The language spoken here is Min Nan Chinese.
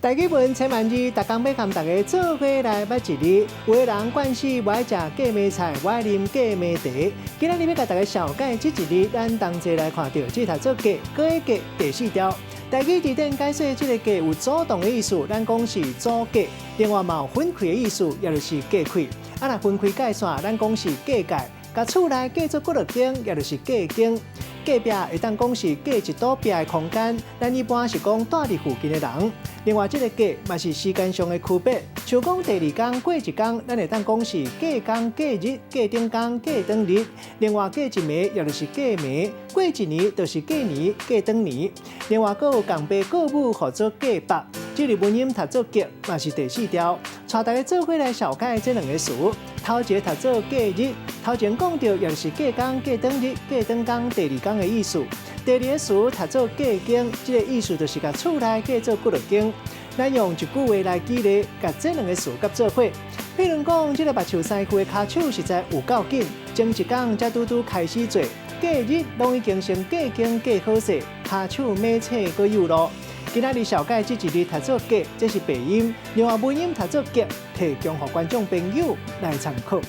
台語文千萬字，逐工欲共大家做伙來捌一字。有的人慣勢無愛食過暝菜，無愛啉過暝茶。今仔日欲共大家紹介這一字，咱同齊來看著，這讀做隔，閣一個第四調。台語字典解說，這個隔有阻擋的意思，咱講是阻隔；另外嘛有分開的意思，也就是隔開。啊，若分開界線，咱講是隔界。共厝內隔做幾落間，也就是隔間。隔壁會當講是隔一堵壁的空間，咱一般是講住佇附近的人。另外，這個隔嘛是時間上的區別，像講第二工過一工，咱會當講是隔工、隔日、隔頂工、隔轉日。另外，隔一暝，也就是隔暝，過一年就是隔年、隔轉年。另外，閣有仝爸顧母，號做隔爸。這個文音讀做隔，嘛是第四調。帶大家做伙來紹介這兩个詞，頭一個讀做隔日，頭前講著也就是隔工、隔轉日、隔轉工、第二工的意思。第二个詞讀做隔間，這個意思就是共厝內隔做幾落間。咱用一句話來舉例，共這兩个詞佮做伙。譬如講，這个目樹師傅的跤手實在有夠緊，前一工才拄拄開始做，隔日攏已經先隔間隔好勢，跤手猛切閣有路。今仔日紹介這一字讀做隔，這是白音；另外文音讀做隔，提供予觀眾朋友來參考。